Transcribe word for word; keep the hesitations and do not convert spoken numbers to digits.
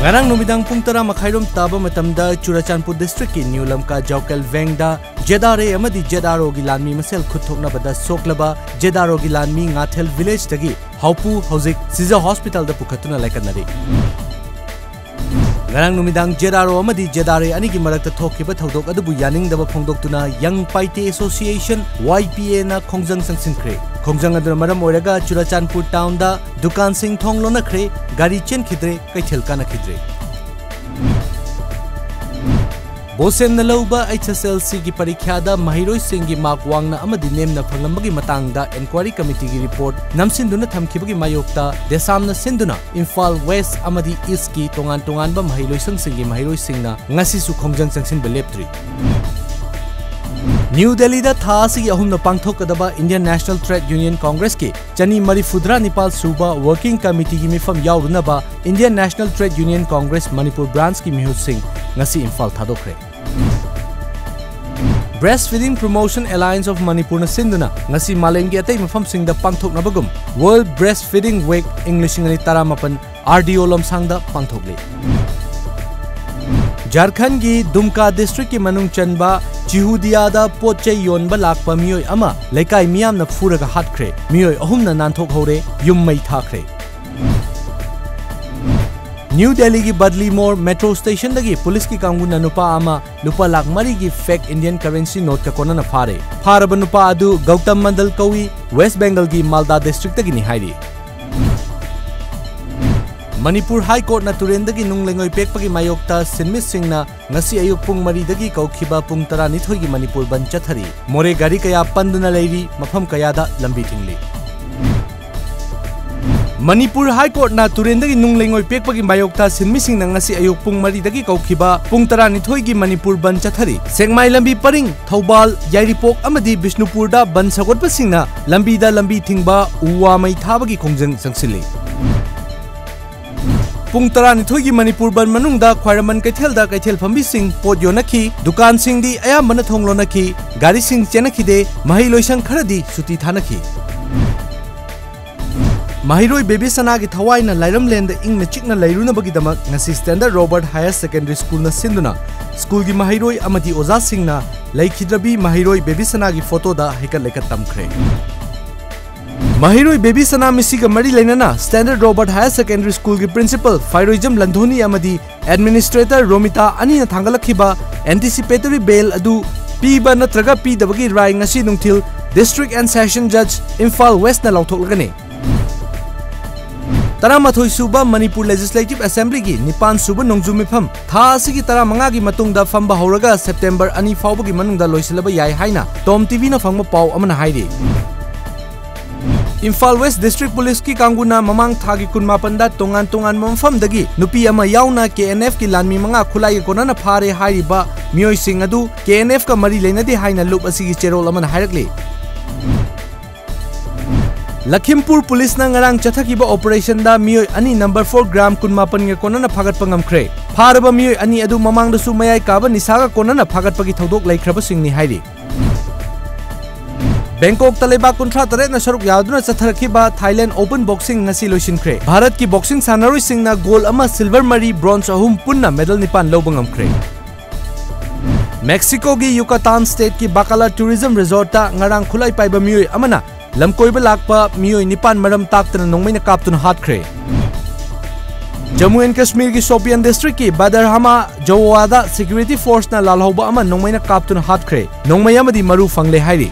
ꯉꯔꯥꯡ ꯅꯨꯃꯤꯗꯥꯡ ꯄꯨꯡ ꯇꯔꯥ ꯃꯈꯥꯏꯔꯣꯝ ꯇꯥꯕ ꯃꯇꯝꯗ ꯆꯨꯔꯆꯥꯟꯄꯨꯔ district ꯀꯤ ꯅ꯭ꯌꯨ ꯂꯝꯀꯥ ꯖꯥꯎꯀꯦꯜ ꯚꯦꯡꯗ ZRA ꯑꯃꯗꯤ ZRO ꯒꯤ ꯂꯥꯟꯃꯤ ꯃꯁꯦꯜ ꯈꯨꯠ ꯊꯣꯛꯅꯕꯗ ꯁꯣꯛꯂꯕ ZRO ꯒꯤ ꯂꯥꯟꯃꯤ ꯉꯥꯊꯦꯜ village ꯇꯒꯤ ꯍꯥꯎꯄꯨ ꯍꯧꯖꯤꯛ ꯁꯤꯖ hospital ꯗ ꯄꯨꯈꯠꯇꯨꯅ ꯂꯥꯏꯀꯠꯅꯔꯤ꯫ ꯉꯔꯥꯡ ꯅꯨꯃꯤꯗꯥꯡ ZRO ꯑꯃꯗꯤ ZRA ꯑꯅꯤꯒꯤ ꯃꯔꯛꯇ ꯊꯣꯛꯈꯤꯕ ꯊꯧꯗꯣꯛ ꯑꯗꯨꯕꯨ ꯌꯥꯅꯤꯡꯗꯕ ꯐꯣꯡꯗꯣꯛꯇꯨꯅ Young Paite Association, YPA ꯅ ꯈꯣꯡꯖꯪ ꯆꯪꯁꯤꯟꯈ꯭ꯔꯦ꯫ ꯈꯣꯡꯖꯪ ꯑꯗꯨꯅ ꯃꯔꯝ ꯑꯣꯏꯔꯒ ꯆꯨꯔꯆꯥꯟꯄꯨꯔ town ꯗ ꯗꯨꯀꯥꯟꯁꯤꯡ ꯊꯣꯡ ꯂꯣꯟꯅꯈ꯭ꯔꯦ, ꯒꯥꯔꯤ ꯆꯦꯟꯈꯤꯗ꯭ꯔꯦ, ꯀꯩꯊꯦꯜ ꯀꯥꯅꯈꯤꯗ꯭ꯔꯦ꯫ ꯕꯣꯁꯦꯝꯅ ꯂꯧꯕ HSLC ꯒꯤ ꯄꯔꯤꯈ꯭ꯌꯥꯗ ꯃꯍꯩꯔꯣꯏꯁꯤꯡꯒꯤ mark ꯋꯥꯡꯅ ꯑꯃꯗꯤ ꯅꯦꯝꯅ ꯐꯪꯂꯝꯕꯒꯤ ꯃꯇꯥꯡꯗ inquiry committee ꯒꯤ report ꯅꯝꯁꯤꯟꯗꯨꯅ ꯊꯝꯈꯤꯕꯒꯤ ꯃꯥꯌꯣꯛꯇ ꯗꯦꯁꯥꯝꯅ ꯁꯤꯟꯗꯨꯅ ꯏꯝꯐꯥꯜ West ꯑꯃꯗꯤ East ꯀꯤ ꯇꯣꯉꯥꯟ ꯇꯣꯉꯥꯟꯕ ꯃꯍꯩꯂꯣꯏꯁꯪꯁꯤꯡꯒꯤ ꯃꯍꯩꯔꯣꯏꯁꯤꯡꯅ ꯉꯁꯤꯁꯨ ꯈꯣꯡꯖꯪ ꯆꯪꯁꯤꯟꯕ ꯂꯦꯞꯇ꯭ꯔꯤ꯫ ꯅ꯭ꯌꯨ ꯗꯦꯜꯂꯤꯗ ꯊꯥ ꯑꯁꯤꯒꯤ ꯑꯍꯨꯝꯗ ꯄꯥꯡꯊꯣꯛꯀꯗꯕ Indian National Trade Union Congress ꯀꯤ ꯆꯅꯤ ꯃꯔꯤꯐꯨꯇꯔꯥ ꯅꯤꯄꯥꯜ ꯁꯨꯕ working committee ꯒꯤ ꯃꯤꯐꯝ ꯌꯥꯎꯔꯨꯅꯕ Indian National Trade Union Congress Manipur branch ꯀꯤ ꯃꯤꯍꯨꯠꯁꯤꯡ ꯉꯁꯤ Imphal ꯊꯥꯗꯣꯛꯈ꯭ꯔꯦ꯫ Breastfeeding Promotion Alliance of Manipur ꯅ ꯁꯤꯟꯗꯨꯅ ꯉꯁꯤ ꯃꯥꯂꯦꯝꯒꯤ ꯑꯇꯩ ꯃꯐꯝꯁꯤꯡꯗ ꯄꯥꯡꯊꯣꯛꯅꯕꯒꯨꯝ World Breastfeeding Week ꯏꯪ ꯂꯤꯁꯤꯡ ꯑꯅꯤ ꯇꯔꯥꯃꯥꯄꯟ RDO ꯂꯝꯁꯥꯡꯗ ꯄꯥꯡꯊꯣꯛꯂꯤ꯫ ꯖꯥꯔꯈꯟꯒꯤ ꯗꯨꯝꯀꯥ district ꯀꯤ ꯃꯅꯨꯡ ꯆꯟꯕ ꯆꯤꯍꯨꯗꯤꯌꯥꯗ ꯄꯣꯠ ꯆꯩ ꯌꯣꯟꯕ ꯂꯥꯛꯄ ꯃꯤꯑꯣꯏ ꯑꯃ ꯂꯩꯀꯥꯏ ꯃꯤꯌꯥꯝꯅ ꯐꯨꯔꯒ ꯍꯥꯠꯈ꯭ꯔꯦ꯫ ꯃꯤꯑꯣꯏ ꯑꯍꯨꯝꯅ ꯅꯥꯟꯊꯣꯛꯍꯧꯔꯦ, ꯌꯨꯝ ꯃꯩ ꯊꯥꯈ꯭ꯔꯦ꯫ ꯅ꯭ꯌꯨ ꯗꯦꯜꯂꯤꯒꯤ ꯕꯗꯂꯤ ꯃꯣꯔ metro station ꯗꯒꯤ ꯄꯨꯂꯤꯁꯀꯤ ꯀꯥꯡꯕꯨꯅ ꯅꯨꯄꯥ ꯑꯃ ꯂꯨꯄꯥ ꯂꯥꯈ ꯃꯔꯤꯒꯤ fake Indian currency note ꯀ ꯀꯣꯟꯅꯅ ꯐꯥꯔꯦ꯫ ꯐꯥꯔꯕ ꯅꯨꯄꯥ ꯑꯗꯨ ꯒꯧꯇꯝ ꯃꯟꯗꯜ ꯀꯧꯏ, West Bengal ꯒꯤ ꯃꯥꯜꯗꯥ district ꯇꯒꯤꯅꯤ ꯍꯥꯏꯔꯤ꯫ ꯃꯅꯤꯄꯨꯔ High Court ꯅ ꯇꯨꯔꯦꯟꯗꯒꯤ ꯅꯨꯡ ꯂꯩꯉꯣꯏ ꯄꯦꯛꯄꯒꯤ ꯃꯥꯌꯣꯛꯇ ꯁꯤꯟꯃꯤꯁꯤꯡꯅ ꯉꯁꯤ ꯑꯌꯨꯛ ꯄꯨꯡ ꯃꯔꯤꯗꯒꯤ ꯀꯧꯈꯤꯕ ꯄꯨꯡ ꯇꯔꯥꯅꯤꯊꯣꯏꯒꯤ ꯃꯅꯤꯄꯨꯔ ꯕꯟꯗ ꯆꯠꯊꯔꯤ꯫ ꯃꯣꯔꯦ ꯒꯥꯔꯤ ꯀꯌꯥ ꯄꯟꯗꯨꯅ ꯂꯩꯔꯤ, ꯃꯐꯝ ꯀꯌꯥꯗ ꯂꯝꯕꯤ ꯊꯤꯡꯂꯤ꯫ ꯃꯅꯤꯄꯨꯔ High Court ꯅ ꯇꯨꯔꯦꯟꯗꯒꯤ ꯅꯨꯡ ꯂꯩꯉꯣꯏ ꯄꯦꯛꯄꯒꯤ ꯃꯥꯌꯣꯛꯇ ꯁꯤꯟꯃꯤꯁꯤꯡꯅ ꯉꯁꯤ ꯑꯌꯨꯛ ꯄꯨꯡ ꯃꯔꯤꯗꯒꯤ ꯀꯧꯈꯤꯕ ꯄꯨꯡ ꯇꯔꯥꯅꯤꯊꯣꯏꯒꯤ ꯃꯅꯤꯄꯨꯔ ꯕꯟꯗ ꯆꯠꯊꯔꯤ꯫ ꯁꯦꯛꯃꯥꯏ ꯂꯝꯕꯤ ꯄꯔꯤꯡ, ꯊꯧꯕꯥꯜ, ꯌꯥꯏꯔꯤꯄꯣꯛ ꯑꯃꯗꯤ ꯕꯤꯁꯅꯨꯄꯨꯔꯗ ꯕꯟꯗ ꯁꯧꯒꯠꯄꯁꯤꯡꯅ ꯂꯝꯕꯤꯗ ꯂꯝꯕꯤ ꯊꯤꯡꯕ, ꯎ ꯋꯥ ꯃꯩ ꯊꯥꯕꯒꯤ ꯈꯣꯡꯖꯪ ꯆꯪꯁꯤꯜꯂꯤ꯫ ꯄꯨꯡ ꯇꯔꯥꯅꯤꯊꯣꯏꯒꯤ ꯃꯅꯤꯄꯨꯔ ꯕꯟꯗ ꯃꯅꯨꯡꯗ ꯈ꯭ꯋꯥꯏꯔꯝꯕꯟ ꯀꯩꯊꯦꯜꯗ ꯀꯩꯊꯦꯜ ꯐꯝꯕꯤꯁꯤꯡ ꯄꯣꯠ ꯌꯣꯟꯅꯈꯤ, ꯗꯨꯀꯥꯟꯁꯤꯡꯗꯤ ꯑꯌꯥꯝꯕꯅ ꯊꯣꯡ ꯂꯣꯟꯅꯈꯤ, ꯒꯥꯔꯤꯁꯤꯡ ꯆꯦꯟꯅꯈꯤꯗꯦ, ꯃꯍꯩ ꯂꯣꯏꯁꯪ ꯈꯔꯗꯤ ꯁꯨꯇꯤ ꯊꯥꯅꯈꯤ꯫ ꯃꯍꯩꯔꯣꯏ ꯕꯦꯕꯤꯁꯅꯥꯒꯤ ꯊꯋꯥꯏꯅ ꯂꯥꯏꯔꯝꯂꯦꯟꯗ ꯏꯪꯅ ꯆꯤꯛꯅ ꯂꯩꯔꯨꯅꯕꯒꯤꯗꯃꯛ ꯉꯁꯤ Standard Robert Higher Secondary Schoolꯅ ꯁꯤꯟꯗꯨꯅ ꯁ꯭ꯀꯨꯜꯒꯤ ꯃꯍꯩꯔꯣꯏ ꯑꯃꯗꯤ ꯑꯣꯖꯥꯁꯤꯡꯅ ꯂꯩꯈꯤꯗ꯭ꯔꯕꯤ ꯃꯍꯩꯔꯣꯏ ꯕꯦꯕꯤꯁꯅꯥꯒꯤ ꯐꯣꯇꯣꯗ ꯍꯩꯀꯠ ꯂꯩꯀꯠ ꯇꯝꯈ꯭ꯔꯦ꯫ ꯃꯍꯩꯔꯣꯏ ꯕꯦꯕꯤꯁꯅꯥ ꯃꯤꯁꯤꯒ ꯃꯔꯤ ꯂꯩꯅꯅ Standard Robert Higher Secondary Schoolꯒꯤ principal ꯐꯥꯏꯔꯣꯏꯖꯝ ꯂꯟꯊꯣꯅꯤ ꯑꯃꯗꯤ administrator ꯔꯣꯃꯤꯇꯥ ꯑꯅꯤꯅ ꯊꯥꯡꯒꯠꯂꯛꯈꯤꯕ anticipatory bail ꯑꯗꯨ ꯄꯤꯕ ꯅꯠꯇ꯭ꯔꯒ ꯄꯤꯗꯕꯒꯤ ꯔꯥꯏ ꯉꯁꯤ ꯅꯨꯡꯊꯤꯜ District and Session Judge Imphal Westꯅ ꯂꯥꯎꯊꯣꯛꯂꯒꯅꯤ꯫ ꯇꯔꯥꯃꯥꯊꯣꯏ ꯁꯨꯕ ꯃꯅꯤꯄꯨꯔ Legislative Assemblyꯒꯤ ꯅꯤꯄꯥꯟ ꯁꯨꯕ ꯅꯣꯡꯖꯨ ꯃꯤꯐꯝ ꯊꯥ ꯑꯁꯤꯒꯤ ꯇꯔꯥꯃꯉꯥꯒꯤ ꯃꯇꯨꯡꯗ ꯐꯝꯕ ꯍꯧꯔꯒ September ꯑꯅꯤ ꯐꯥꯎꯕꯒꯤ ꯃꯅꯨꯡꯗ ꯂꯣꯏꯁꯤꯜꯂꯕ ꯌꯥꯏ ꯍꯥꯏꯅ Tom TVꯅ ꯐꯪꯕ ꯄꯥꯎ ꯑꯃꯅ ꯍꯥꯏꯔꯤ꯫ ꯏꯝꯐꯥꯜ West District Policeꯀꯤ ꯀꯥꯡꯕꯨꯅ ꯃꯃꯥꯡ ꯊꯥꯒꯤ ꯀꯨꯟꯃꯥꯄꯟꯗ ꯇꯣꯉꯥꯟ ꯇꯣꯉꯥꯟꯕ ꯃꯐꯝꯗꯒꯤ ꯅꯨꯄꯤ ꯑꯃ ꯌꯥꯎꯅ KNFꯀꯤ ꯂꯥꯟꯃꯤ ꯃꯉꯥ ꯈꯨꯠꯂꯥꯏꯒ ꯀꯣꯟꯅꯅ ꯐꯥꯔꯦ ꯍꯥꯏꯔꯤꯕ ꯃꯤꯑꯣꯏꯁꯤꯡ ꯑꯗꯨ KNFꯀ ꯃꯔꯤ ꯂꯩꯅꯗꯦ ꯍꯥꯏꯅ ꯂꯨꯞ ꯑꯁꯤꯒꯤ ꯆꯦꯔꯣꯜ ꯑꯃꯅ ꯍꯥꯏꯔꯛꯂꯤ꯫ ꯂꯈꯤꯝꯄꯨꯔ ꯄꯨꯂꯤꯁꯅ ꯉꯔꯥꯡ ꯆꯠꯊꯈꯤꯕ operationꯗ ꯃꯤꯑꯣꯏ ꯑꯅꯤ number four gram ꯀꯨꯟꯃꯥꯄꯟꯒ ꯀꯣꯟꯅꯅ ꯐꯥꯒꯠꯄ ꯉꯝꯈ꯭ꯔꯦ꯫ ꯐꯥꯔꯕ ꯃꯤꯑꯣꯏ ꯑꯅꯤ ꯑꯗꯨ ꯃꯃꯥꯡꯗꯁꯨ ꯃꯌꯥꯏ ꯀꯥꯕ ꯅꯤꯁꯥꯒ ꯀꯣꯟꯅꯅ ꯐꯥꯒꯠꯄꯒꯤ ꯊꯧꯗꯣꯛ ꯂꯩꯈ꯭ꯔꯕꯁꯤꯡꯅꯤ ꯍꯥꯏꯔꯤ꯫ ꯕꯦꯡꯀꯣꯛꯇ ꯂꯩꯕꯥꯛ ꯀꯨꯟꯊ꯭ꯔꯥ ꯇꯔꯦꯠꯅ ꯁꯔꯨꯛ ꯌꯥꯗꯨꯅ ꯆꯠꯊꯔꯛꯈꯤꯕ Thailand Open Boxing ꯉꯁꯤ ꯂꯣꯏꯁꯤꯟꯈ꯭ꯔꯦ꯫ ꯚꯥꯔꯠꯀꯤ boxing ꯁꯥꯟꯅꯔꯣꯏꯁꯤꯡꯅ gold ꯑꯃ, silver ꯃꯔꯤ, bronze ꯑꯍꯨꯝ ꯄꯨꯟꯅ medal ꯅꯤꯄꯥꯟ ꯂꯧꯕ ꯉꯝꯈ꯭ꯔꯦ꯫ ꯃꯦꯛꯁꯤꯀꯣꯒꯤ ꯌꯨꯀꯥꯇꯥꯟ stateꯀꯤ Bacalar Tourism Resortꯇ ꯉꯔꯥꯡ ꯈꯨꯠꯂꯥꯏ ꯄꯥꯏꯕ ꯃꯤꯑꯣꯏ ꯑꯃꯅ ꯂꯝꯀꯣꯏꯕ ꯂꯥꯛꯄ ꯃꯤꯑꯣꯏ ꯅꯤꯄꯥꯟ ꯃꯔꯝ ꯇꯥꯛꯇꯅ ꯅꯣꯡꯃꯩꯅ ꯀꯥꯞꯇꯨꯅ ꯍꯥꯠꯈ꯭ꯔꯦ꯫ ꯖꯝꯃꯨ and ꯀꯥꯁꯃꯤꯔꯒꯤ ꯁꯣꯄꯤꯌꯥꯟ districtꯀꯤ ꯕꯗꯔꯍꯥꯃꯥ ꯖꯋꯥꯗ security forceꯅ ꯂꯥꯜꯍꯧꯕ ꯑꯃ ꯅꯣꯡꯃꯩꯅ ꯀꯥꯞꯇꯨꯅ ꯍꯥꯠꯈ꯭ꯔꯦ꯫ ꯅꯣꯡꯃꯩ ꯑꯃꯗꯤ ꯃꯔꯨ ꯐꯪꯂꯦ ꯍꯥꯏꯔꯤ꯫